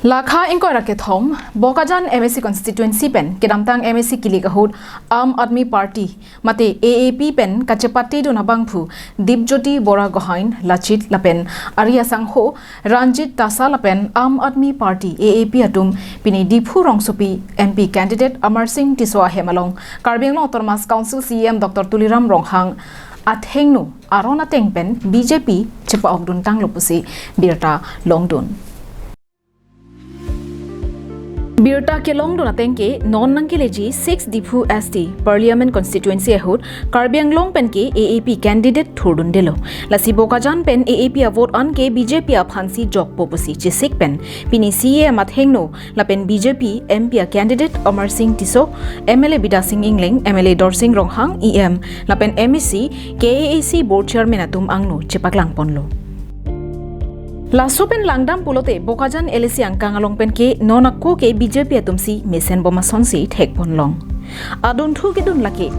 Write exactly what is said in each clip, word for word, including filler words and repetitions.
Lakha ingkoi ra kethom, Bokajan M A C constituency pen kedamtang M A C kilik ahut Aam Aadmi Party mate A A P pen kachepatedun abangphu Dipjyoti Bora Gohain Lachit lapen ari asangho Ranjit Tasa lapen Aam Aadmi Party A A P atum pini Diphu rongsopi M P candidate Amarsing Tisso ahem along Karbi Anglong Autonomous Council C E M Doctor Tuliram Ronghang athengno aron ateng pen B J P chepa-okdun tanglo pusi birta longdun. Birta kelongdun ateng ke non nangkeleji six Diphu S T Parliament Constituency ahut Karbi Anglong pen ke A A P candidate thurdundelo. Lasi Bokajan pen A A P avote an ke B J P aphansi jokpo pusi chesik pen pini C E M athengno lapen B J P M P a candidate Amarsing Tisso, M L A Bidya Sing Engleng, M L A Dorsing Ronghang, E M lapen M A C, K A A C board chairman atum angno chepaklangponlo. Laso pen langdam pulote Bokajan L A C angkang along pen ke non ako ke B J P atumsi mesenbom asonsi thekponlong. Adunthu kedun lake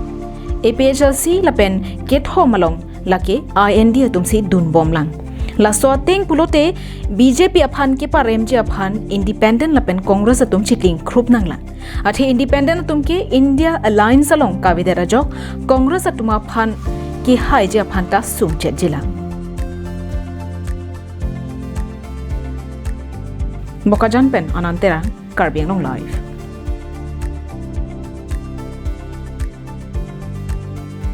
A P H L C lapen kethom along lake I N D atumsi dunbomlang. Laso ateng pulote B J P aphan keparemji aphan independent lapen Congress atum chikling khrup nanglang. Athe independent atum ke India Alliance along kavedet ajok Congress atum aphan kehaiji aphan ta sungchetjilang. Bokajan pen Anand Terang, Karbi Anglong Live.